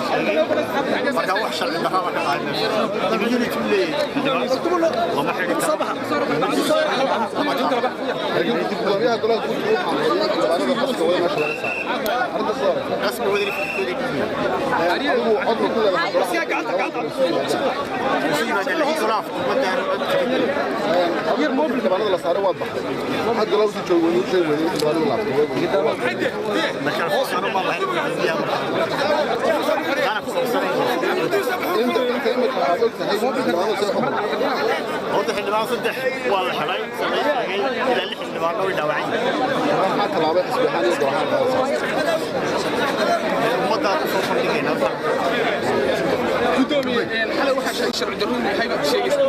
Marka wax sharci darrada ka dhacay meesha immunity u leeyahay lama xidhi rasmi wadani horta xildhibaan 3 waa la xidhay ilaa 6 xildhibaan way dhaawaceen. Ummaddaa ku soo bandhigayna. Gudoomiye, xalay waxaa sheegay sharci darro inuu yahay baad sheegaysaa.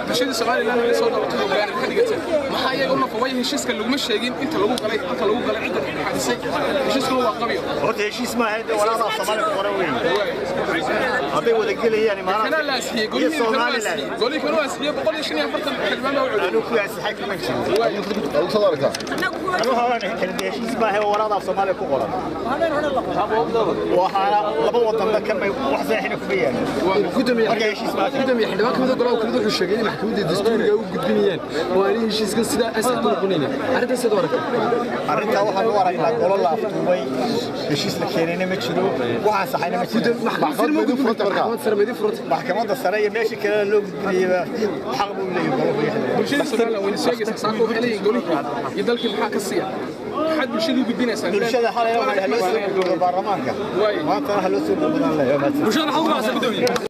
Bulshada Somaliland way soo dhawaatay hoggaan ka dhigatay. Maxaa iyaga u nafaway? Heshiiska laguma sheegin inta lagu galay, halka lagu galay, cidda xadisay. Heshiiskuna waa qabyo. Horta heshiis ma ahayd, walaalaha Soomaaliya ku qoran weyn hadday wada gelayaan Imaaraadka kana la asxiyey golihii Somaliland. Golihii kana asxiyey 145 xildhibaan baa u codeeyey. Anuu ku asxay kuma jirin. Anuu hawaan kala heshiis ma ahayd, walaalaha Soomaaliya ku qoran. Waxaana laba wadanba kamay wax saaxiina kuma yaal. Gudoomiye, xildhibaan kamid ah golaha wakiilada wuxuu sheegay in maxkamadda dastuuriga u gudbinayaan oo aanay heshiiskan sidaa asax ku noqonaynin. Arrintaas sidoo aragtay? Arrintaa waxaan u aragnaa golo la afduubay, heshiis la keenayna ma jiro, waxaan saxayna ma jiro. Maxkamad sare ma idin furantay? Maxkamadda sare iyo meeshii kale loo gudbinayaba xaq buu leeyahay golo. Bulshada Somaliland wayna sheegaysaa saako, waxay leeyihiin golihii iyo dalkii maxaa ka siiya? Maxaad bulshada u gudbinaysaa? Bulshada xalay waxaa loo soo gudbiyo baarlamaanka, maantana ha loo soo gudbinaan leeyahay. Bulshada maxaa u raacsan, gudoomiye?